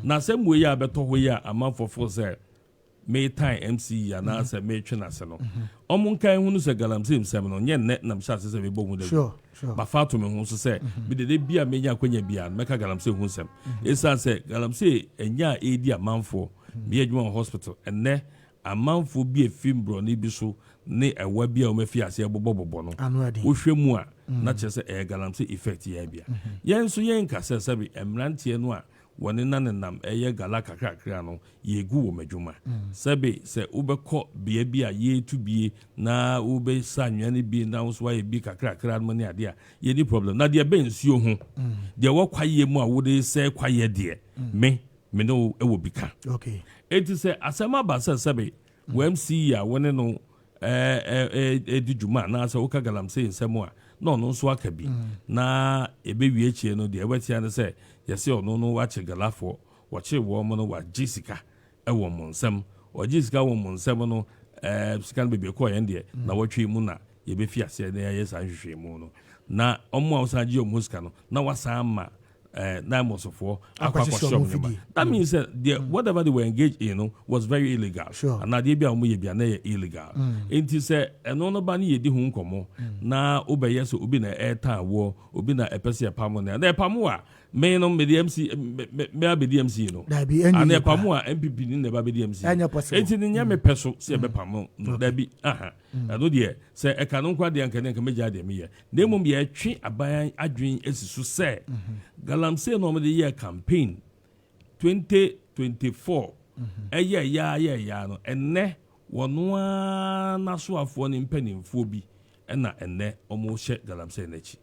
Na asɛm wei a bɛtɔ hɔ yi a amanfoɔ fo sɛ metan MCE anaasɛ metwe n'ase no, ɔmo nkan hunu sɛ galamsey nsɛm no nyɛ nnɛ na mehyɛ ase sɛ mebɔ hu da. Bafa ato me ho so sɛ medede bi a menya akwanya bi a mɛka galamsey ho nsɛm, ɛsiane sɛ galamsey ɛnya a ɛredi amanfoɔ. Meyɛ adwuma wɔ hospital. Ɛnnɛ amanfoɔ bi efi mborɔne bi so ne ɛwa bi a wɔafi aseɛ bobɔbobɔ no, wohwɛ mu a, na kyerɛ sɛ ɛyɛ galamsey effect. Yɛ bia yɛn nso yɛn nka sɛ sɛbi mmeranteɛ no a wɔne na nenam ɛyɛ gala kakrakra no yɛgu wɔn adwuma. Sɛbi sɛ wobɛkɔ bea bi a yɛretu bie na wobɛsa anwea no bi na nso wayɛ bi kakrakra no ne adeɛ a, yɛni problem. Na deɛ bɛn nsuo ho deɛ wɔ kwaeɛ mu a wode sɛ kwaeɛ deɛ, me ne wo wɔ bi ka. Eti sɛ asɛm aba sɛ sɛbi wɔ MCE a wɔne no ɛɛ ɛɛ di dwuma anaasɛ woka galamsey nsɛm a, na ɔno nso aka bi na ɛbɛwie akyire no deɛ, ɛbɛtia no sɛ yɛsɛ ɔno no wakye galafoɔ, wɔkye wɔn mo no, wagye sika ɛwɔ mo nsɛm. Ɔgye sika wɔ mo nsɛm no, sika no bebree kɔɔ yɛn deɛ na wɔtwe mu na yɛbɛfi aseɛ na yɛayɛ saa nhwehwɛmu no na ɔmo a wɔsan gye ɔmo sika no na wasan ama NAIMOSfoɔ akɔ akɔhyɛ ɔmo nneɛma. That means that whatever they were engaged in no was very illegal. Anaa adeɛ bi a wɔn yɛ bi a na yɛ illegal. Nti sɛ ɛno no ba ne yɛdi ho nkɔmɔ na wobɛyɛ sɛ obi na ɛɛtan woɔ, obi na ɛpɛ sɛ ɛpam no, na ɛpam a, me no mede MC me abɛdi MC no ana ɛpam a, NPP ni na ɛba bɛdi MC? Eti ne nyɛ mepɛ so sɛ ɛbɛpam no, dabi. Aha, ɛno deɛ sɛ ɛka no nkwa deɛ, nka ne nka mɛgya deɛ meyɛ, na mmom yɛtwe aban adwene asi so sɛ galamsey na wɔde yɛ campaign 2024 ɛyɛ yaa yɛ yaa no, ɛnɛ wɔn ara n'asoafoɔ ne mpanimfoɔ bi ɛna ɛnɛ wɔn hyɛ galamsey n'akyi.